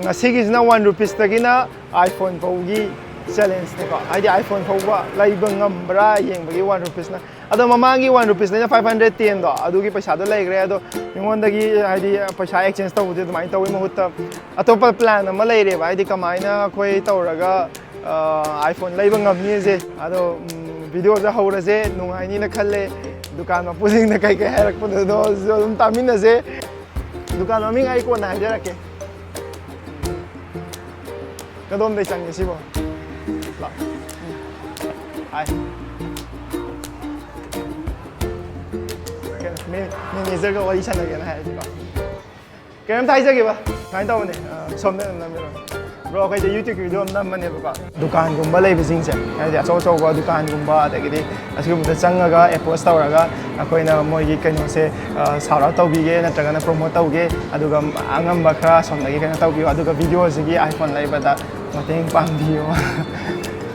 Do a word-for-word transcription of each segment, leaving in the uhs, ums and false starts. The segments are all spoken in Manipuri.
ꯉꯁꯤꯒꯤꯁꯤꯅ ꯋꯥꯟ ꯔꯨꯄꯤꯁꯇꯒꯤꯅ ꯑꯥꯏꯐꯣꯟ ꯐꯥꯎꯒꯤ ꯆꯦꯂꯦꯟꯖꯅꯤꯀꯣ, ꯍꯥꯏꯗꯤ ꯑꯥꯏꯐꯣꯟ ꯐꯥꯎꯕ ꯂꯩꯕ ꯉꯝꯕ꯭ꯔꯥ ꯌꯦꯡꯕꯒꯤ ꯋꯥꯟ ꯔꯨꯄꯤꯁꯅ꯫ ꯑꯗꯣ ꯃꯃꯥꯡꯒꯤ ꯋꯥꯟ ꯔꯨꯄꯤꯁꯇꯩꯅ ꯐꯥꯏꯚ ꯍꯟꯗ꯭ꯔꯦꯠ ꯇꯦꯟꯗꯣ ꯑꯗꯨꯒꯤ ꯄꯩꯁꯥꯗꯣ ꯂꯩꯈ꯭ꯔꯦ꯫ ꯑꯗꯣ ꯃꯤꯉꯣꯟꯗꯒꯤ ꯍꯥꯏꯗꯤ ꯄꯩꯁꯥ ꯑꯦꯛꯆꯦꯟꯖ ꯇꯧꯕꯗꯤ ꯑꯗꯨꯃꯥꯏꯅ ꯇꯧꯕꯒꯤ ꯃꯍꯨꯠꯇ ꯑꯇꯣꯞꯄ ꯄ꯭ꯂꯥꯟ ꯑꯃ ꯂꯩꯔꯦꯕ, ꯍꯥꯏꯗꯤ ꯀꯃꯥꯏꯅ ꯑꯩꯈꯣꯏ ꯇꯧꯔꯒ ꯑꯥꯏꯐꯣꯟ ꯂꯩꯕ ꯉꯝꯅꯤꯁꯦ꯫ ꯑꯗꯣ ꯚꯤꯗꯤꯑꯣꯁꯦ ꯍꯧꯔꯁꯦ, ꯅꯨꯡꯉꯥꯏꯅꯤꯅ ꯈꯜꯂꯦ꯫ ꯗꯨꯀꯥꯟ ꯃꯄꯨꯁꯤꯡꯅ ꯀꯩ ꯀꯩ ꯍꯥꯏꯔꯛꯄꯅꯣꯗꯣ ꯑꯗꯨꯝ ꯇꯥꯃꯤꯟꯅꯁꯦ꯫ ꯗꯨꯀꯥꯟ ꯃꯃꯤꯡ ꯑꯩ ꯀꯣꯟꯅ ꯍꯥꯏꯖꯔꯛꯀꯦ꯫ ꯀꯗꯣꯝꯗꯩ ꯆꯪꯒꯦ ꯁꯤꯕꯣ? ꯂꯥꯛ꯫ ꯍꯥꯏ꯫ ꯀꯩꯅꯣ, ꯃꯦ-, ꯃꯦꯅꯦꯖꯔꯒ ꯋꯥꯔꯤ ꯁꯥꯟꯅꯒꯦꯅ ꯍꯥꯏꯔꯁꯤꯀꯣ꯫ ꯀꯩꯅꯣꯝꯇ ꯍꯥꯏꯖꯒꯦꯕ꯫ ꯁꯨꯃꯥꯏꯅ ꯇꯧꯕꯅꯦ, ꯑ, ꯁꯣꯝꯗ ꯑꯗꯨꯝ ꯅꯝꯕꯤꯔꯣ꯫ ꯕ꯭ꯔꯣ, ꯑꯩꯈꯣꯏꯁꯦ YouTube ꯚꯤꯗꯤꯑꯣ ꯑꯃ ꯅꯝꯕꯅꯦꯕꯀꯣ꯫ ꯗꯨꯀꯥꯟꯒꯨꯝꯕ ꯂꯩꯕꯁꯤꯡꯁꯦ, ꯍꯥꯏꯗꯤ ꯑꯆꯧ ꯑꯆꯧꯕ ꯗꯨꯀꯥꯟꯒꯨꯝꯕ, ꯑꯗꯒꯤꯗꯤ ꯑꯁꯤꯒꯨꯝꯕꯗ ꯆꯪꯉꯒ ꯑꯦꯄ꯭ꯔꯣꯁ ꯇꯧꯔꯒ ꯑꯩꯈꯣꯏꯅ ꯃꯣꯏꯒꯤ ꯀꯩꯅꯣꯁꯦ, ꯑ, ꯁꯥꯎꯠ ꯑꯥꯎꯠ ꯇꯧꯕꯤꯒꯦ ꯅꯠꯇ꯭ꯔꯒꯅ ꯄ꯭ꯔꯣꯃꯣꯠ ꯇꯧꯒꯦ, ꯑꯗꯨꯒ ꯑꯉꯝꯕ ꯈꯔ ꯑꯁꯣꯝꯗꯒꯤ ꯀꯩꯅꯣ ꯇꯧꯕꯤꯌꯣ, ꯑꯗꯨꯒ ꯚꯤꯗꯤꯑꯣꯁꯤꯒꯤ ꯑꯥꯏꯐꯣꯟ ꯂꯩꯕꯗ ꯃꯇꯦꯡ ꯄꯥꯡꯕꯤꯌꯣ꯫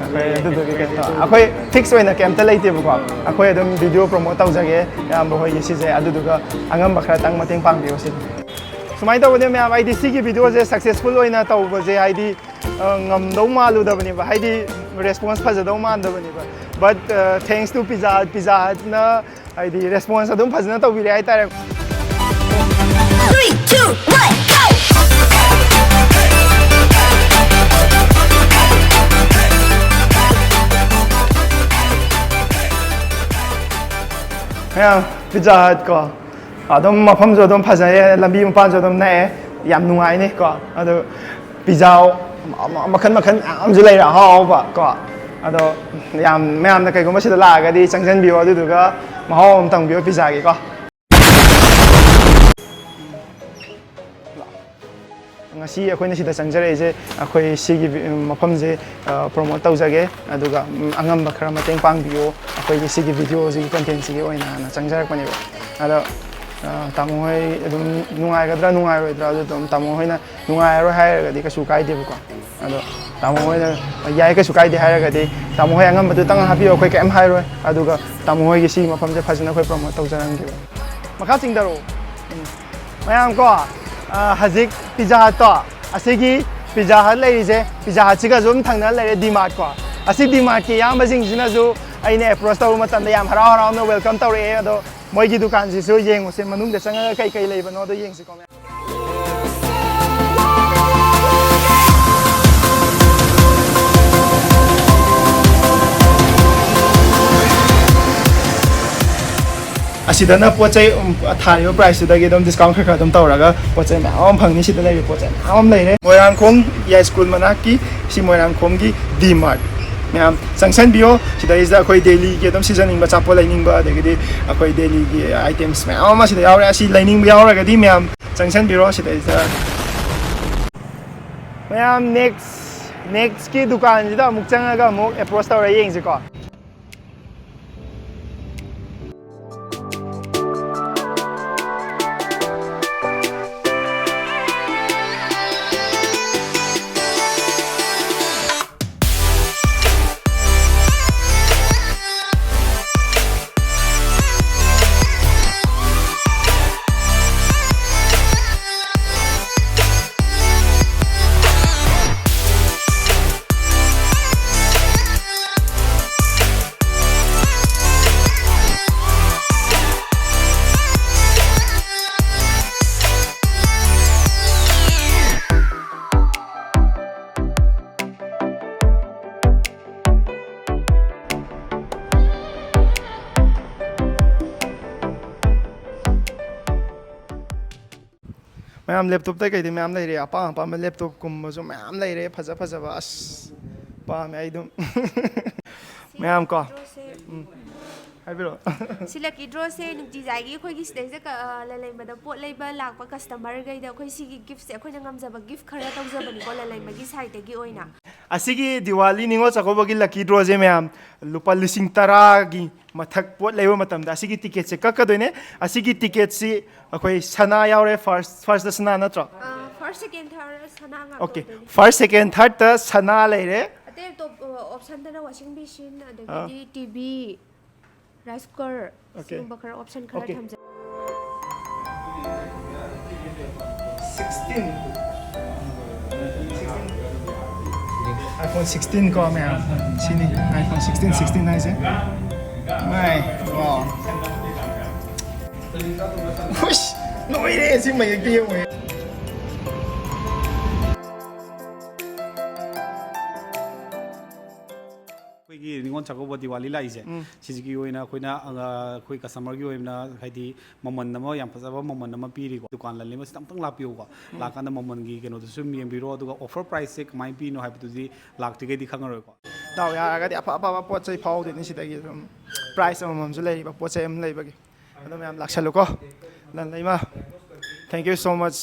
ꯑꯩꯈꯣꯏ ꯑꯗꯨꯗꯨꯒꯤ ꯀꯩꯅꯣ ꯇꯧ-, ꯑꯩꯈꯣꯏ ꯐꯤꯛꯁ ꯑꯣꯏꯅ ꯀꯩꯝꯇ ꯂꯩꯇꯦꯕꯀꯣ꯫ ꯑꯩꯈꯣꯏ ꯑꯗꯨꯝ ꯚꯤꯗꯤꯑꯣ ꯄ꯭ꯔꯣꯃꯣꯠ ꯇꯧꯖꯒꯦ ꯏꯌꯥꯝꯕ ꯍꯣꯏꯒꯤ ꯁꯤꯁꯦ, ꯑꯗꯨꯗꯨꯒ ꯑꯉꯝꯕ ꯈꯔꯇꯪ ꯃꯇꯦꯡ ꯄꯥꯡꯕꯤꯌꯣ ꯁꯤꯅꯤ꯫ ꯁꯨꯃꯥꯏꯅ ꯇꯧꯕꯅꯦ ꯃꯌꯥꯝ, ꯑꯩꯗꯤ ꯁꯤꯒꯤ ꯚꯤꯗꯤꯑꯣꯁꯦ ꯁꯛꯁꯦꯁꯐꯨꯜ ꯑꯣꯏꯅ ꯇꯧꯕꯁꯦ ꯍꯥꯏꯗꯤ, ꯑ, ꯉꯝꯗꯧ ꯃꯥꯜꯂꯨꯗꯕꯅꯦꯕ, ꯍꯥꯏꯗꯤ ꯔꯦꯁꯄꯣꯟꯁ ꯐꯖꯗꯧ ꯃꯥꯟꯗꯕꯅꯦꯕ꯫ But, ꯑ, thanks to Pizza Hut, Pizza Hutꯅ ꯍꯥꯏꯗꯤ ꯔꯦꯁꯄꯣꯟꯁ ꯑꯗꯨꯝ ꯐꯖꯅ ꯇꯧꯕꯤꯔꯦ ꯍꯥꯏꯇꯥꯔꯦ꯫ Three, two, one, go! ꯃꯌꯥꯝ, Pizza Hut ꯀꯣ, ꯑꯗꯨꯝ ꯃꯐꯝꯁꯨ ꯑꯗꯨꯝ ꯐꯖꯩꯌꯦ, ꯂꯝꯕꯤ ꯃꯄꯥꯟꯁꯨ ꯑꯗꯨꯝ ꯅꯛꯑꯦ, ꯌꯥꯝ ꯅꯨꯡꯉꯥꯏꯅꯤ ꯀꯣ꯫ ꯑꯗꯨ ꯄꯤꯖꯥ ꯃꯈꯜ ꯃꯈꯜ ꯃꯌꯥꯝ ꯑꯃꯁꯨ ꯂꯩꯔꯦ, ꯑꯍꯥꯎ ꯑꯍꯥꯎꯕ ꯀꯣ꯫ ꯑꯗꯣ ꯌꯥꯝ, ꯃꯌꯥꯝꯅ ꯀꯩꯒꯨꯝꯕ ꯁꯤꯗ ꯂꯥꯛꯑꯒꯗꯤ ꯆꯪꯁꯤꯟꯕꯤꯌꯣ, ꯑꯗꯨꯗꯨꯒ ꯃꯍꯥꯎ ꯑꯃ ꯇꯪꯕꯤꯌꯣ ꯄꯤꯖꯥꯒꯤꯀꯣ꯫ ꯉꯁꯤ ꯑꯩꯈꯣꯏꯅ ꯁꯤꯗ ꯆꯪꯖꯔꯛꯏꯁꯦ, ꯑꯩꯈꯣꯏ ꯁꯤꯒꯤ ꯃꯐꯝꯁꯦ, ꯑ, ꯄ꯭ꯔꯣꯃꯣꯠ ꯇꯧꯖꯒꯦ, ꯑꯗꯨꯒ, ꯎꯝ, ꯑꯉꯝꯕ ꯈꯔ ꯃꯇꯦꯡ ꯄꯥꯡꯕꯤꯌꯣ, ꯑꯩꯈꯣꯏꯒꯤ ꯁꯤꯒꯤ ꯚꯤꯗꯤꯑꯣꯁꯤꯒꯤ ꯀꯟꯇꯦꯟꯁꯤꯒꯤ ꯑꯣꯏꯅꯅ ꯆꯪꯖꯔꯛꯄꯅꯦꯕ꯫ ꯑꯗꯣ, ꯑ, ꯇꯥꯃꯣ ꯍꯣꯏ ꯑꯗꯨꯝ ꯅꯨꯡꯉꯥꯏꯒꯗ꯭ꯔꯥ ꯅꯨꯡꯉꯥꯏꯔꯣꯏꯗ꯭ꯔꯥ, ꯑꯗꯨ ꯑꯗꯨꯝ ꯇꯥꯃꯣ ꯍꯣꯏꯅ ꯅꯨꯡꯉꯥꯏꯔꯔꯣꯏ ꯍꯥꯏꯔꯒꯗꯤ ꯀꯩꯁꯨ ꯀꯥꯏꯗꯦꯕꯀꯣ꯫ ꯑꯗꯣ ꯇꯥꯃꯣ ꯍꯣꯏꯅ ꯌꯥꯏ ꯀꯩꯁꯨ ꯀꯥꯏꯗꯦ ꯍꯥꯏꯔꯒꯗꯤ ꯇꯥꯃꯣ ꯍꯣꯏ ꯑꯉꯝꯕꯗꯨꯇꯪ ꯍꯥꯞꯄꯤꯌꯣ, ꯑꯩꯈꯣꯏ ꯀꯩꯝ ꯍꯥꯏꯔꯣꯏ꯫ ꯑꯗꯨꯒ ꯇꯥꯃꯣ ꯍꯣꯏꯒꯤ ꯁꯤꯒꯤ ꯃꯐꯝꯁꯦ ꯐꯖꯅ ꯑꯩꯈꯣꯏ ꯄ꯭ꯔꯣꯃꯣꯠ ꯇꯧꯖꯔꯝꯒꯦꯕ꯫ ꯃꯈꯥ ꯆꯤꯡꯊꯔꯛꯑꯣ꯫ ꯎꯝ꯫ ꯃꯌꯥꯝ ꯀꯣ, ꯑ, ꯍꯧꯖꯤꯛ Pizza Hutꯇꯣ, ꯑꯁꯤꯒꯤ ꯄꯤꯖꯥ ꯍꯠ ꯂꯩꯔꯤꯁꯦ, ꯄꯤꯖꯥ ꯍꯠꯁꯤꯒꯁꯨ ꯑꯗꯨꯝ ꯊꯪꯅꯅ ꯂꯩꯔꯦ ꯗꯤꯃꯥꯔꯠꯀꯣ꯫ ꯑꯁꯤ ꯗꯤꯃꯥꯔꯠꯀꯤ ꯏꯌꯥꯝꯕꯁꯤꯡꯁꯤꯅꯁꯨ ꯑꯩꯅ ꯑꯦꯄ꯭ꯔꯣꯁ ꯇꯧꯕ ꯃꯇꯝꯗ ꯌꯥꯝ ꯍꯔꯥꯎ ꯍꯔꯥꯎꯅ ꯋꯦꯜꯀꯝ ꯇꯧꯔꯛꯑꯦ꯫ ꯑꯗꯣ ꯃꯣꯏꯒꯤ ꯗꯨꯀꯥꯟꯁꯤꯁꯨ ꯌꯦꯡꯉꯨꯁꯦ, ꯃꯅꯨꯡꯗ ꯆꯪꯉꯒ ꯀꯩ ꯀꯩ ꯂꯩꯕꯅꯣꯗꯣ ꯌꯦꯡꯁꯤꯀꯣ꯫ ꯑꯁꯤꯗꯅ ꯄꯣꯠ ꯆꯩ, ꯎꯝ, ꯊꯥꯔꯤꯕ ꯄ꯭ꯔꯥꯏꯁꯇꯨꯗꯒꯤ ꯑꯗꯨꯝ ꯗꯤꯁꯀꯥꯎꯟ ꯈꯔ ꯈꯔ ꯑꯗꯨꯝ ꯇꯧꯔꯒ ꯄꯣꯠ ꯆꯩ ꯃꯌꯥꯝ ꯑꯃ ꯐꯪꯅꯤ꯫ ꯁꯤꯗ ꯂꯩꯔꯤꯕ ꯄꯣꯠ ꯆꯩ ꯃꯌꯥꯝ ꯑꯃ ꯂꯩꯔꯦ꯫ ꯃꯣꯏꯔꯥꯡꯈꯣꯡ ꯌꯥꯏ ꯁ꯭ꯀꯨꯜ ꯃꯅꯥꯛꯀꯤ ꯁꯤ ꯃꯣꯏꯔꯥꯡꯈꯣꯡꯒꯤ ꯗꯤ ꯃꯥꯔꯠ꯫ ꯃꯌꯥꯝ ꯆꯪꯁꯟꯕꯤꯌꯣ꯫ ꯁꯤꯗꯩꯁꯤꯗ ꯑꯩꯈꯣꯏ ꯗꯦꯂꯤꯒꯤ ꯑꯗꯨꯝ ꯁꯤꯖꯟꯅꯤꯡꯕ ꯑꯆꯥꯄꯣꯠ ꯂꯩꯅꯤꯡꯕ, ꯑꯗꯒꯤꯗꯤ ꯑꯩꯈꯣꯏ ꯗꯦꯂꯤꯒꯤ ꯑꯥꯏꯇꯦꯝꯁ ꯃꯌꯥꯝ ꯑꯃ ꯁꯤꯗ ꯌꯥꯎꯔꯦ꯫ ꯑꯁꯤ ꯂꯩꯅꯤꯡꯕ ꯌꯥꯎꯔꯒꯗꯤ ꯃꯌꯥꯝ ꯆꯪꯁꯟꯕꯤꯔꯣ ꯁꯤꯗꯩꯁꯤꯗ꯫ ꯃꯌꯥꯝ ꯅꯦꯛꯁ, ꯅꯦꯛꯁꯀꯤ ꯗꯨꯀꯥꯟꯁꯤꯗ ꯑꯃꯨꯛ ꯆꯪꯉꯒ ꯑꯃꯨꯛ ꯑꯦꯄ꯭ꯔꯣꯁ ꯇꯧꯔ ꯌꯦꯡꯁꯤꯀꯣ꯫ ꯃꯌꯥꯝ ꯂꯦꯞꯇꯣꯞꯇ ꯀꯩꯗꯤ ꯃꯌꯥꯝ ꯂꯩꯔꯦ, ꯑꯄꯥꯝ ꯑꯄꯥꯝꯕ ꯂꯦꯞꯇꯣꯞꯀꯨꯝꯕꯁꯨ ꯃꯌꯥꯝ ꯂꯩꯔꯦ, ꯐꯖ ꯐꯖꯕ꯫ ꯑꯁ, ꯄꯥꯝꯃꯦ ꯑꯩ ꯑꯗꯨꯝ꯫ ꯃꯌꯥꯝ ꯀꯣ꯫ ꯗ꯭ꯔꯣꯁꯦ ꯎꯝ, ꯍꯥꯏꯕꯤꯔꯛꯑꯣ꯫ ꯁꯤ ꯂꯛꯀꯤ ꯗ꯭ꯔꯣꯁꯦ ꯅꯨꯡꯇꯤꯖꯥꯏꯒꯤ ꯑꯩꯈꯣꯏꯒꯤ ꯁꯤꯗꯩꯁꯤꯗ ꯀ-, ꯑ, ꯂꯂꯩꯃꯗ ꯄꯣꯠ ꯂꯩꯕ ꯂꯥꯛꯄ ꯀꯁꯇꯃꯔꯈꯩꯗ ꯑꯩꯈꯣꯏ ꯁꯤꯒꯤ ꯒꯤꯐꯁꯦ ꯑꯩꯈꯣꯏꯅ ꯉꯝꯖꯕ ꯒꯤꯐ ꯈꯔ ꯇꯧꯖꯕꯅꯤꯀꯣ ꯂꯂꯩꯃꯒꯤ ꯁꯥꯏꯠꯇꯒꯤ ꯑꯣꯏꯅ꯫ ꯑꯁꯤꯒꯤ ꯗꯤꯋꯥꯂꯤ ꯅꯤꯉꯣꯜ ꯆꯥꯛꯀꯧꯕꯒꯤ ꯂꯛꯀꯤ ꯗ꯭ꯔꯣꯁꯦ ꯃꯌꯥꯝ ꯂꯨꯄꯥ ꯂꯤꯁꯤꯡ ꯇꯔꯥꯒꯤ ꯃꯊꯛ ꯄꯣꯠ ꯂꯩꯕ ꯃꯇꯝꯗ ꯑꯁꯤꯒꯤ ꯇꯤꯀꯦꯠꯁꯦ ꯀꯛꯀꯗꯣꯏꯅꯦ꯫ ꯑꯁꯤꯒꯤ ꯇꯤꯀꯦꯠꯁꯤ ꯑꯩꯈꯣꯏ ꯁꯅꯥ ꯌꯥꯎꯔꯦ, ꯐꯥꯔꯁ, ꯐꯥꯔꯁꯇ ꯁꯅꯥ ꯅꯠꯇ꯭ꯔꯣ? ꯑ, ꯐꯥꯔꯁ, ꯁꯦꯀꯦꯟ, ꯊꯥꯔꯗ ꯁꯅꯥ ꯉꯥꯛꯇ ꯑꯣꯀꯦ, ꯑꯣꯏꯗꯣꯏꯅꯦ꯫ ꯐꯥꯔꯁ, ꯁꯦꯀꯦꯟ, ꯊꯥꯔꯗꯇ ꯁꯅꯥ ꯂꯩꯔꯦ꯫ ꯑꯇꯩ ꯑꯇꯣꯞꯄ ꯑꯣꯞꯁꯟꯗꯅ ꯋꯥꯁꯤꯡ ꯃꯦꯆꯤꯟ, ꯑꯗꯒꯤꯗꯤ ꯑꯥ꯫ T V, rice cooker, okay. ꯁꯤꯒꯨꯝꯕ ꯈꯔ ꯑꯣꯞꯁꯟ ꯈꯔ ꯑꯣꯀꯦ꯫ ꯊꯝꯖꯩ꯫ ꯁꯤꯛꯁꯇꯤꯟ꯫ iPhone sixteen ꯀꯣ ꯃꯌꯥꯝ, ꯁꯤꯅꯤ iPhone sixteen, sixteen ꯍꯥꯏꯁꯦ꯫ ꯃꯥꯏ, wow꯫ ꯍꯨꯏꯁ, ꯂꯣꯏꯔꯦ ꯁꯤ ꯃꯌꯦꯛꯇ ꯌꯦꯡꯉꯨ꯫ ꯑꯩꯈꯣꯏꯒꯤ ꯅꯤꯉꯣꯜ ꯆꯥꯛꯀꯧꯕ ꯗꯤꯋꯥꯂꯤ ꯂꯥꯛꯏꯁꯦ, ꯎꯝ꯫ ꯁꯤꯁꯤꯒꯤ ꯑꯣꯏꯅ ꯑꯩꯈꯣꯏꯅ, ꯑ, ꯑꯩꯈꯣꯏ customerꯒꯤ ꯑꯣꯏꯅ ꯍꯥꯏꯗꯤ ꯃꯃꯜ ꯑꯃ, ꯌꯥꯝ ꯐꯖꯕ ꯃꯃꯜ ꯑꯃ ꯄꯤꯔꯤꯀꯣ꯫ ꯗꯨꯀꯥꯟ ꯂꯜꯂꯤ ꯑꯃꯁꯤꯗ ꯑꯝꯇꯪ ꯂꯥꯛꯄꯤꯌꯨꯀꯣ꯫ ꯎꯝ꯫ ꯂꯥꯛꯀꯥꯟꯗ ꯃꯃꯜꯒꯤ ꯀꯩꯅꯣꯗꯨꯁꯨ ꯑꯗꯨꯝ ꯌꯦꯡꯕꯤꯔꯣ, ꯑꯗꯨꯒ offer priceꯁꯦ ꯀꯃꯥꯏꯅ ꯄꯤꯔꯤꯅꯣ ꯍꯥꯏꯕꯗꯨꯗꯤ ꯂꯥꯛꯇ꯭ꯔꯤꯈꯩꯗꯤ ꯈꯪꯉꯔꯣꯏꯀꯣ꯫ ꯗꯥꯎ ꯌꯥꯔꯒꯗꯤ ꯑꯐ ꯑꯐꯕ ꯄꯣꯠ ꯆꯩ ꯐꯥꯎꯗꯣꯏꯅꯤ ꯁꯤꯗꯒꯤ꯫ ꯑꯗꯨꯝ price ꯑꯃꯃꯝꯁꯨ ꯂꯩꯔꯤꯕ ꯄꯣꯠ ꯆꯩ ꯑꯃ ꯂꯩꯕꯒꯤ꯫ ꯑꯗꯨ ꯃꯌꯥꯝ ꯂꯥꯛꯁꯜꯂꯨꯀꯣ꯫ ꯂꯟꯂꯩꯃ, thank you so much,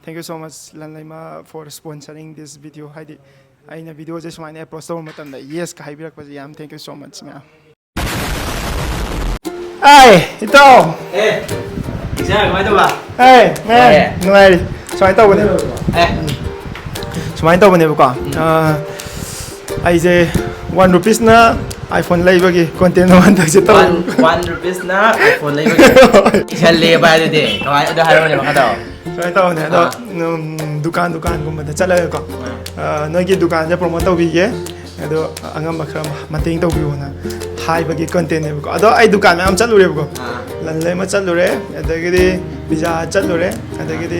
thank you so much, ꯂꯟꯂꯩꯃ, for sponsoring this video꯫ ꯍꯥꯏꯗꯤ ꯑꯩꯅ videoꯁꯦ ꯁꯨꯃꯥꯏꯅ approach ꯇꯧꯕ ꯃꯇꯝꯗ yesꯀ ꯍꯥꯏꯕꯤꯔꯛꯄꯁꯦ ꯌꯥꯝ thank you so much ꯃꯌꯥꯝ꯫ ꯑꯥꯏ, ꯏꯇꯥꯎ꯫ ꯑꯦ, ꯏꯆꯥ, ꯀꯃꯥꯏꯅ ꯇꯧꯕ? ꯑꯦ, man, ꯑꯦ꯫ ꯅꯨꯡꯉꯥꯏꯔꯤ꯫ ꯁꯨꯃꯥꯏꯅ ꯇꯧꯕꯅꯦ꯫ ꯑꯦ꯫ ꯁꯨꯃꯥꯏꯅ ꯇꯧꯕꯅꯦꯕꯀꯣ꯫ ꯎꯝ꯫ ꯑ, ꯑꯩꯁꯦ one rupeesꯅ iPhone ꯂꯩꯕꯒꯤ content ꯑꯃ ꯍꯟꯗꯛꯁꯦ ꯇꯧ-, one, one rupeesꯅ iPhone ꯂꯩꯕꯒꯤ꯫ ꯏꯁꯜꯂꯦꯕ ꯑꯗꯨꯗꯤ꯫ ꯀꯃꯥꯏꯅ, ꯑꯗꯨ ꯍꯥꯏꯔꯛꯑꯣꯅꯦ, ꯃꯈꯥ ꯇꯥꯔꯣ꯫ ꯁꯨꯃꯥꯏꯅ ꯇꯧꯕꯅꯦ꯫ ꯑꯗꯣ, ꯑꯥ꯫ ꯎꯝ, ꯗꯨꯀꯥꯟ, ꯗꯨꯀꯥꯟꯒꯨꯝꯕꯗ ꯆꯠꯂꯒꯀꯣ, ꯑꯥ꯫ ꯑ, ꯅꯣꯏꯒꯤ ꯗꯨꯀꯥꯟꯁꯦ promote ꯇꯧꯕꯤꯒꯦ꯫ ꯑꯗꯣ ꯑꯉꯝꯕ ꯈꯔ ꯃꯇꯦꯡ ꯇꯧꯕꯤꯌꯣꯅ ꯍꯥꯏꯕꯒꯤ contentꯅꯦꯕꯀꯣ꯫ ꯑꯗꯣ ꯑꯩ ꯗꯨꯀꯥꯟ ꯃꯌꯥꯝ ꯆꯠꯂꯨꯔꯦꯕꯀꯣ꯫ ꯑꯥ꯫ ꯂꯟꯂꯩꯃ ꯆꯠꯂꯨꯔꯦ, ꯑꯗꯒꯤꯗꯤ Pizza Hut ꯆꯠꯂꯨꯔꯦ, ꯑꯗꯒꯤꯗꯤ,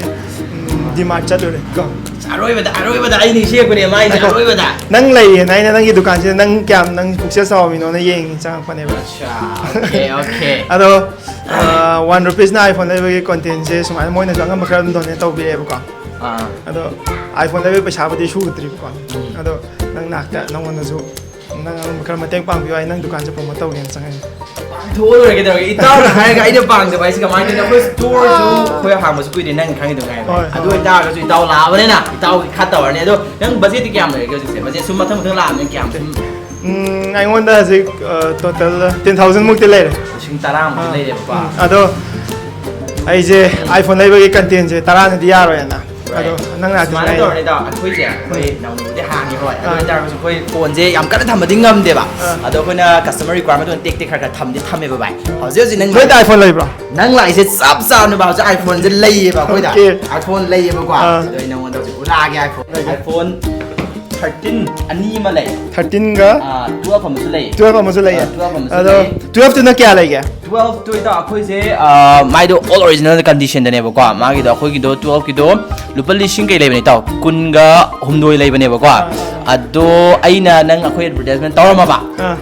ꯎꯝ, D Mart ꯆꯠꯂꯨꯔꯦ ꯀꯣ꯫ ꯑꯔꯣꯏꯕꯗ, ꯑꯔꯣꯏꯕꯗ ꯑꯩ ꯅꯤꯡꯁꯤꯡꯉꯛꯄꯅꯦ, ꯃꯥꯏꯁꯦ ꯉꯥꯏꯈꯣ꯫ ꯑꯔꯣꯏꯕꯗ꯫ ꯅꯪ ꯂꯩꯌꯦꯅ ꯑꯩꯅ ꯅꯪꯒꯤ ꯗꯨꯀꯥꯟꯁꯤꯗ ꯅꯪ ꯀꯌꯥꯝ, ꯅꯪ ꯄꯨꯛꯆꯦꯜ ꯆꯥꯎꯕꯤꯅꯣꯅ ꯌꯦꯡꯉꯤ ꯆꯪꯉꯛꯄꯅꯦꯕ꯫ ꯑꯠꯆꯥ, okay, okay꯫ ꯑꯗꯣ, ꯑ, one rupeesꯅ iPhone ꯂꯩꯕꯒꯤ contentꯁꯦ ꯁꯨꯃꯥꯏꯅ ꯃꯣꯏꯅꯁꯨ ꯑꯉꯝꯕ ꯈꯔ ꯑꯗꯨꯝ donate ꯇꯧꯕꯤꯔꯛꯑꯦꯕꯀꯣ꯫ ꯑꯥ꯫ ꯑꯗꯣ iPhone ꯂꯩꯕꯒꯤ ꯄꯩꯁꯥꯕꯨꯗꯤ ꯁꯨꯗ꯭ꯔꯤꯕꯀꯣ꯫ ꯎꯝ꯫ ꯑꯗꯣ ꯅꯪ ꯅꯥꯛꯇ ꯅꯪꯉꯣꯟꯗꯁꯨ ꯅꯪ ꯑꯉꯝꯕ ꯈꯔ ꯃꯇꯦꯡ ꯄꯥꯡꯕꯤꯌꯨ ꯍꯥꯏ, ꯅꯪ ꯗꯨꯀꯥꯟꯁꯦ promote ꯇꯧꯒꯦꯅ ꯆꯪꯉꯛꯏꯅꯦ꯫ ꯄꯥꯡꯊꯣꯛꯑ ꯂꯣꯏꯔꯦ ꯀꯩꯗꯧꯔꯒꯦ? ꯏꯇꯥꯎꯅ ꯍꯥꯏꯔꯒ ꯑꯩꯅ ꯄꯥꯡꯗꯕ ꯍꯥꯏꯁꯦ ꯀꯃꯥꯏꯅ ꯇꯧꯅꯤ? ꯑꯩꯈꯣꯏ storeꯁꯨ ꯑꯩꯈꯣꯏ ꯍꯥꯡꯕꯁꯨ ꯀꯨꯏꯗ꯭ꯔꯤ, ꯅꯪ ꯈꯪꯉꯤꯗꯨ ꯉꯥꯏꯔꯦ꯫ ꯍꯣꯏ, ꯑꯗꯨ ꯍꯣꯏ꯫ ꯑꯣꯏꯇꯥꯔꯒꯁꯨ ꯏꯇꯥꯎ ꯂꯥꯛꯑꯕꯅꯤꯅ ꯏꯇꯥꯎꯒꯤ ꯈꯔ ꯇꯧꯔꯅꯤ꯫ ꯑꯗꯣ ꯅꯪ budgetꯇꯤ ꯀꯌꯥꯝ ꯂꯩꯔꯒꯦ ꯍꯧꯖꯤꯛꯁꯦ? Budget ꯁꯨꯝ ꯃꯊꯪ ꯃꯊꯪ ꯂꯥꯛꯑꯕꯅꯤꯅ ꯀꯌꯥꯝ ꯁꯨꯝ? ꯎꯝ, ꯑꯩꯉꯣꯟꯗ ꯍꯧꯖꯤꯛ, ꯑ, total ten thousand ꯃꯨꯛꯇꯤ ꯂꯩꯔꯦ꯫ ꯂꯤꯁꯤꯡ ꯇꯔꯥꯃꯨꯛꯇꯤ ꯑꯥ, ꯂꯩꯔꯦꯕꯀꯣ꯫ ꯎꯝ, ꯑꯗꯣ ꯑꯩꯁꯦ iPhone ꯂꯩꯕꯒꯤ contentꯁꯦ ꯇꯔꯥꯅꯗꯤ ꯌꯥꯔꯣꯏꯅ꯫ Right. ꯑꯗꯣ ꯅꯪ ꯂꯥꯛꯇ꯭ꯔꯤꯁꯦ ꯁꯨꯃꯥꯏꯅ ꯑꯩ ꯇꯧꯔꯅꯤ ꯏꯇꯥꯎ, ꯑꯩꯈꯣꯏꯁꯦ, ꯑꯩꯈꯣꯏ ꯎꯝ꯫ ꯅꯧꯅꯕꯨꯗꯤ ꯍꯥꯡꯉꯤ ꯍꯣꯏ, ꯑꯗꯨ ꯑꯥ꯫ ꯑꯣꯏꯇꯥꯔꯒꯁꯨ ꯑꯩꯈꯣꯏ phoneꯁꯦ ꯌꯥꯝ ꯀꯟꯅ ꯊꯝꯕꯗꯤ ꯉꯝꯗꯦꯕ꯫ ꯑꯥ꯫ ꯑꯗꯣ ꯑꯩꯈꯣꯏꯅ customer requirement ꯑꯣꯏꯅ ꯇꯦꯛ ꯇꯦꯛ ꯈꯔ ꯈꯔ ꯊꯝꯗꯤ ꯊꯝꯃꯦꯕ ꯚꯥꯏ꯫ ꯍꯧꯖꯤꯛ ꯍꯧꯖꯤꯛ ꯅꯪ ꯅꯣꯏꯗ iPhone ꯂꯩꯕ꯭ꯔꯣ? ꯅꯪ ꯂꯥꯛꯏꯁꯦ ꯆꯞ ꯆꯥꯅ ꯚꯥꯏ, ꯍꯧꯖꯤꯛ iPhoneꯁꯦ ꯂꯩꯌꯦꯕ ꯑꯩꯈꯣꯏꯗ꯫ Okay. iPhone ꯂꯩꯌꯦꯕꯀꯣ꯫ ꯑꯥ꯫ ꯑꯗꯣ ꯑꯩ ꯅꯉꯣꯟꯗ ꯍꯧꯖꯤꯛ ꯎꯠꯂꯛꯑꯒꯦ iPhone꯫ Okay. iPhone ꯊꯥꯔꯇꯤꯟ ꯑꯅꯤ ꯑꯃ ꯂꯩ꯫ ꯊꯥꯔꯇꯤꯟꯒ ꯇꯨꯋꯦꯜꯐ ꯑꯃꯁꯨ ꯂꯩ꯫ ꯇꯨꯋꯦꯜꯐ ꯑꯃꯁꯨ ꯂꯩꯌꯦ꯫ ꯇꯨꯋꯦꯜꯐ ꯑꯃꯁꯨ ꯑꯗꯣ ꯂꯩ꯫ ꯇꯨꯋꯦꯜꯐꯇꯨꯅ ꯀꯌꯥ ꯂꯩꯒꯦ? ꯇꯨꯋꯦꯜꯐꯇꯨ ꯏꯇꯥꯎ ꯑꯩꯈꯣꯏꯁꯦ, ꯑ, ꯃꯥꯏꯗꯣ ꯑꯣꯜ ꯑꯣꯔꯤꯖꯤꯅꯦꯜ ꯀꯟꯗꯤꯁꯟꯗꯅꯦꯕꯀꯣ꯫ ꯃꯥꯒꯤꯗꯣ, ꯑꯩꯈꯣꯏꯒꯤꯗꯣ ꯇꯨꯋꯦꯜꯐꯀꯤꯗꯣ ꯂꯨꯄꯥ ꯂꯤꯁꯤꯡ ꯀꯩ ꯂꯩꯕꯅꯦ ꯏꯇꯥꯎ? ꯀꯨꯟꯒ ꯍꯨꯝꯗꯣꯏ ꯂꯩꯕꯅꯦꯕꯀꯣ꯫ ꯑꯗꯣ ꯑꯩꯅ ꯅꯪ ꯑꯩꯈꯣꯏ ꯑꯦꯗꯚꯔꯇꯥꯏꯁꯃꯦꯟ ꯇꯧꯔꯝꯃꯕ? ꯑꯥ,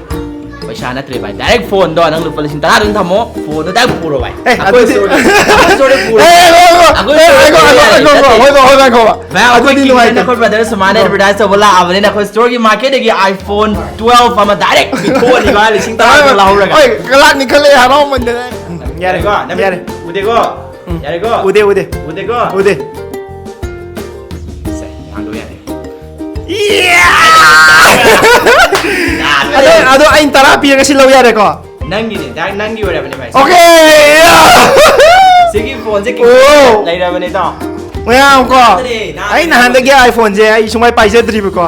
ꯄꯩꯁꯥ ꯅꯠꯇ꯭ꯔꯦ ꯚꯥꯏ, ꯗꯥꯏꯔꯦꯛ ꯐꯣꯟꯗꯣ ꯅꯪ ꯂꯨꯄꯥ ꯂꯤꯁꯤꯡ ꯇꯔꯥ ꯑꯗꯨꯝ ꯊꯝꯃꯣ, ꯐꯣꯟꯗꯣ ꯗꯥꯏꯔꯦꯛ ꯄꯨꯔꯣ ꯚꯥꯏ꯫ ꯑꯦ, ꯑꯩꯈꯣꯏ ꯑꯗꯨꯗꯤ store ꯗ, ꯑꯩꯈꯣꯏ store ꯗ ꯄꯨꯔꯣ꯫ ꯑꯦ, ꯑꯦ, ꯑꯦ, ꯑꯩꯈꯣꯏ store ꯗ ꯄꯨꯔꯣ, ꯌꯥꯏ, ꯌꯥꯏ, ꯌꯥꯏ꯫ ꯍꯣꯏ, ꯍꯣꯏ, ꯍꯣꯏ, ꯍꯣꯏ꯫ ꯚꯥꯏ, ꯑꯩꯈꯣꯏ ꯑꯗꯨꯗꯤ ꯀꯤꯡꯁꯟ ꯅꯨꯡꯉꯥꯏꯇꯦ꯫ ꯑꯩꯈꯣꯏ ꯕ꯭ꯔꯗꯔ ꯁꯨꯃꯥꯏꯅ ꯑꯣ꯫ ꯑꯦꯗꯚꯔꯇꯥꯏꯁ ꯇꯧꯕ ꯂꯥꯛꯑꯕꯅꯤꯅ ꯑꯩꯈꯣꯏ store ꯒꯤ ꯃꯥꯔꯀꯦꯠꯇꯒꯤ iPhone twelve ꯑꯃ ꯗꯥꯏꯔꯦꯛ ꯄꯤꯊꯣꯛꯑꯅꯤꯕ ꯂꯤꯁꯤꯡ ꯇꯔꯥ ꯂꯧꯍꯧꯔꯒ꯫ ꯍꯣꯏ, ꯀꯂꯥꯛꯅꯤ ꯈꯜꯂꯦ, ꯍꯔꯥꯎꯃꯟꯗꯅ꯫ ꯌꯥꯔꯦꯀꯣ? ꯅꯪ ꯌꯥꯔꯦ꯫ ꯎꯗꯦꯀꯣ? ꯌꯥꯔꯦꯀꯣ? ꯎꯗꯦ, ꯎꯗꯦ꯫ ꯎꯗꯦꯀꯣ? ꯎꯗꯦ꯫ ꯁꯦ, ꯍꯥꯡꯗꯣꯛ ꯌꯥꯗꯦ꯫ ꯑꯗꯣ, ꯑꯗꯣ ꯑꯩꯅ ꯇꯔꯥ ꯄꯤꯔꯒ ꯁꯤ ꯂꯧ ꯌꯥꯔꯦꯀꯣ? ꯅꯪꯒꯤꯅꯦ, ꯗꯥꯏꯔꯦꯛ ꯅꯪꯒꯤ ꯑꯣꯏꯔꯕꯅꯦ ꯚꯥꯏ꯫ ꯑꯣꯀꯦ꯫ ꯁꯤꯒꯤ ꯐꯣꯟꯁꯦ ꯑꯣ꯫ ꯂꯩꯔꯕꯅꯦ ꯏꯇꯥꯎ꯫ ꯃꯌꯥꯝ ꯀꯣ, ꯅꯥꯗ꯭ꯔꯦ, ꯅꯥꯗ꯭ꯔꯦ꯫ ꯑꯩ ꯅꯍꯥꯟꯗꯒꯤ iPhone ꯁꯦ ꯑꯩ ꯁꯨꯡꯄꯥꯏ ꯄꯥꯏꯖꯗ꯭ꯔꯤꯕꯀꯣ꯫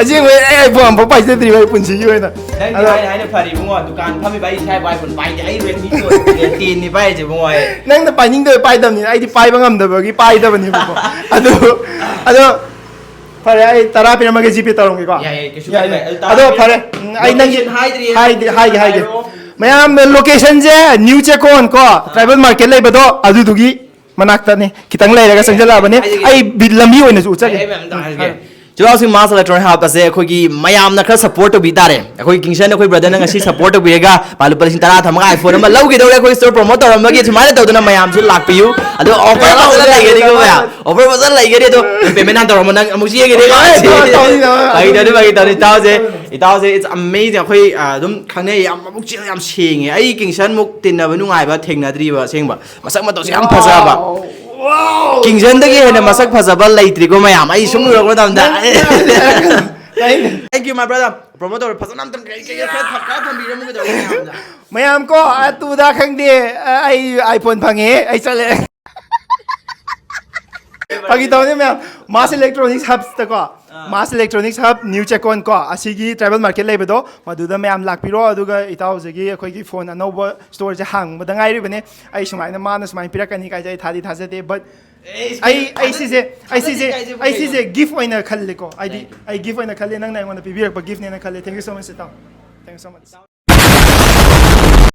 ꯑꯁꯦꯡꯕꯩ ꯑꯩ iPhone ꯑꯃꯐꯥꯎ ꯄꯥꯏꯖꯗ꯭ꯔꯤꯕ ꯑꯩ ꯄꯨꯟꯁꯤꯒꯤ ꯑꯣꯏꯅ꯫ ꯅꯪꯗꯤ ꯑꯗꯣ ꯍꯥꯏꯅ ꯍꯥꯏꯅ ꯐꯔꯦ ꯏꯕꯨꯡꯉꯣ, ꯗꯨꯀꯥꯟ ꯐꯝꯃꯤꯕ ꯑꯩ ꯏꯁꯥ iPhone ꯄꯥꯏꯗꯦ, ꯑꯩ Redmi Note ten ꯅꯤ ꯄꯥꯏꯔꯤꯁꯦ ꯏꯕꯨꯡꯉꯣ ꯑꯩ꯫ ꯅꯪꯅ ꯄꯥꯏꯅꯤꯡꯗꯕꯩ ꯄꯥꯏꯗꯕꯅꯤꯅ ꯑꯩꯗꯤ ꯄꯥꯏꯕ ꯉꯝꯗꯕꯒꯤ ꯄꯥꯏꯗꯕꯅꯦꯕꯀꯣ꯫ ꯑꯗꯨ, ꯑꯗꯣ ꯐꯔꯦ, ꯑꯩ ꯇꯔꯥ ꯄꯤꯔꯝꯃꯒꯦ, GPay ꯇꯧꯔꯝꯒꯦꯀꯣ꯫ ꯌꯥꯏ, ꯌꯥꯏ, ꯀꯩꯁꯨ ꯌꯥꯏ, ꯀꯥꯏꯗꯦ꯫ ꯌꯥꯏ꯫ ꯑꯗꯨ ꯑꯗꯣ ꯇꯔꯥ ꯐꯔꯦ, ꯎꯝ, ꯑꯩ ꯅꯪꯒꯤ Location ꯍꯥꯏꯗ꯭ꯔꯤ, ꯍꯥꯏꯗꯤ, ꯍꯥꯏꯒꯦ, ꯍꯥꯏꯒꯦ꯫ ꯍꯥꯏꯔꯣ꯫ ꯃꯌꯥꯝ location ꯁꯦ New Checkon ꯀꯣ, Tribal Market ꯂꯩꯕꯗꯣ ꯑꯗꯨꯗꯨꯒꯤ ꯃꯅꯥꯛꯇꯅꯤ, ꯈꯤꯇꯪ ꯂꯩꯔꯒ ꯆꯪꯁꯤꯜꯂꯛꯑꯕꯅꯦ꯫ ꯍꯥꯏꯒꯦ꯫ ꯑꯩ ꯕꯤ-, ꯂꯝꯕꯤ ꯑꯣꯏꯅꯁꯨ ꯎꯠꯆꯒꯦ꯫ ꯑꯩ ꯃꯌꯥꯝ ꯑꯝꯇ ꯍꯥꯏꯒꯦ꯫ ꯆꯤꯜꯍꯥꯎꯁꯤꯡ Mass Electronic Hub ꯑꯁꯦ ꯑꯩꯈꯣꯏꯒꯤ ꯃꯌꯥꯝꯅ ꯈꯔ support ꯇꯧꯕꯤ ꯇꯥꯔꯦ꯫ ꯑꯩꯈꯣꯏ ꯀꯤꯡꯁꯟ ꯑꯩꯈꯣꯏ brother ꯅ ꯉꯁꯤ support ꯇꯧꯕꯤꯔꯒ ꯃꯥ ꯂꯨꯄꯥ ꯂꯤꯁꯤꯡ ꯇꯔꯥ ꯊꯝꯃꯒ iPhone ꯑꯃ ꯂꯧꯈꯤꯗꯧꯔꯦ꯫ ꯑꯩꯈꯣꯏ store promote ꯇꯧꯔꯝꯕꯒꯤ ꯁꯨꯃꯥꯏꯅ ꯇꯧꯗꯅ ꯃꯌꯥꯝꯁꯨ ꯂꯥꯛꯄꯤꯌꯨ꯫ ꯑꯗꯣ offer ꯐꯖꯅ ꯂꯩꯒꯅꯤꯀꯣ ꯃꯌꯥꯝ, offer ꯐꯖꯅ ꯂꯩꯒꯅꯤ꯫ ꯑꯗꯣ payment ꯍꯥꯟꯅ ꯇꯧꯔꯝꯃꯣ, ꯅꯪ ꯑꯃꯨꯛ ꯆꯦꯟꯒꯅꯤ꯫ ꯑꯦ, ꯇꯧꯔꯣꯏ, ꯇꯧꯔꯣꯏ, ꯇꯧꯔꯣꯏ꯫ ꯐꯥꯒꯤ ꯇꯧꯅꯤ, ꯐꯥꯒꯤ ꯇꯧꯅꯤ꯫ ꯏꯇꯥꯎꯁꯦ, ꯏꯇꯥꯎꯁꯦ it's amazing꯫ ꯑꯩꯈꯣꯏ, ꯑ, ꯑꯗꯨꯝ ꯈꯪꯅꯩ, ꯌꯥꯝ ꯃꯕꯨꯛ ꯆꯦꯜ ꯌꯥꯝ ꯁꯦꯡꯉꯦ꯫ ꯑꯩ ꯀꯤꯡꯁꯟꯃꯨꯛ ꯇꯤꯟꯅꯕ ꯅꯨꯡꯉꯥꯏꯕ ꯊꯦꯡꯅꯗ꯭ꯔꯤꯕ ꯑꯁꯦꯡꯕ꯫ ꯃꯁꯛ ꯃꯇꯧꯁꯦ ꯌꯥꯝ ꯐꯖꯕ꯫ ꯀꯤꯡꯁꯟꯗꯒꯤ ꯍꯦꯟꯅ ꯃꯁꯛ ꯐꯖꯕ ꯂꯩꯇ꯭ꯔꯤꯀꯣ ꯃꯌꯥꯝ꯫ ꯑꯩ ꯁꯨꯝ ꯎꯔꯛꯄ ꯃꯇꯝꯗ꯫ Thank you, my brother꯫ Promote ꯇꯧꯔꯦ꯫ ꯐꯖꯅ ꯑꯝꯇꯪ ꯀꯩ ꯀꯩ ꯈꯔ ꯊꯝ-, ꯈꯔ ꯊꯝꯕꯤꯔꯝꯃꯨ ꯀꯩꯗꯧꯔꯒꯦ ꯃꯌꯥꯝꯗ? ꯃꯌꯥꯝ ꯀꯣ, ꯑꯗꯨꯗ ꯈꯪꯗꯦ, ꯑ, ꯑꯩ iPhone ꯐꯪꯉꯦ, ꯑꯩ ꯆꯠꯂꯦ꯫ ꯐꯥꯒꯤ ꯇꯧꯅꯤ ꯃꯌꯥꯝ, Mass Electronics Hubs ꯇꯀꯣ, Mass Electronics Hub New Checkon ꯀꯣ, ꯑꯁꯤꯒꯤ Tribal Market ꯂꯩꯕꯗꯣ, ꯃꯗꯨꯗ ꯃꯌꯥꯝ ꯂꯥꯛꯄꯤꯔꯣ꯫ ꯑꯗꯨꯒ ꯏꯇꯥꯎꯖꯤꯒꯤ ꯑꯩꯈꯣꯏꯒꯤ phone ꯑꯅꯧꯕ store ꯁꯦ ꯍꯥꯡꯕꯗ ꯉꯥꯏꯔꯤꯕꯅꯦ꯫ ꯑꯩ ꯁꯨꯃꯥꯏꯅ, ꯃꯥꯅ ꯁꯨꯃꯥꯏꯅ ꯄꯤꯔꯛꯀꯅꯤ ꯀꯥꯏꯁꯦ ꯑꯩ ꯊꯥꯗꯤ ꯊꯥꯖꯗꯦ, but ꯑꯩ ꯑꯩ ꯁꯤꯁꯦ ꯑꯩ ꯁꯤꯁꯦ ꯑꯩ ꯁꯤꯁꯦ ꯒꯤꯐ ꯑꯣꯏꯅ ꯈꯜꯂꯦꯀꯣ, ꯍꯥꯏꯗꯤ ꯑꯩ ꯒꯤꯐ ꯑꯣꯏꯅ ꯈꯜꯂꯦ, ꯅꯪꯅ ꯑꯩꯉꯣꯟꯗ ꯄꯤꯕꯤꯔꯛꯄ ꯒꯤꯐꯅꯦꯅ ꯈꯜꯂꯦ꯫ Thank you so much, ꯏꯇꯥꯎ꯫ Thank you so much.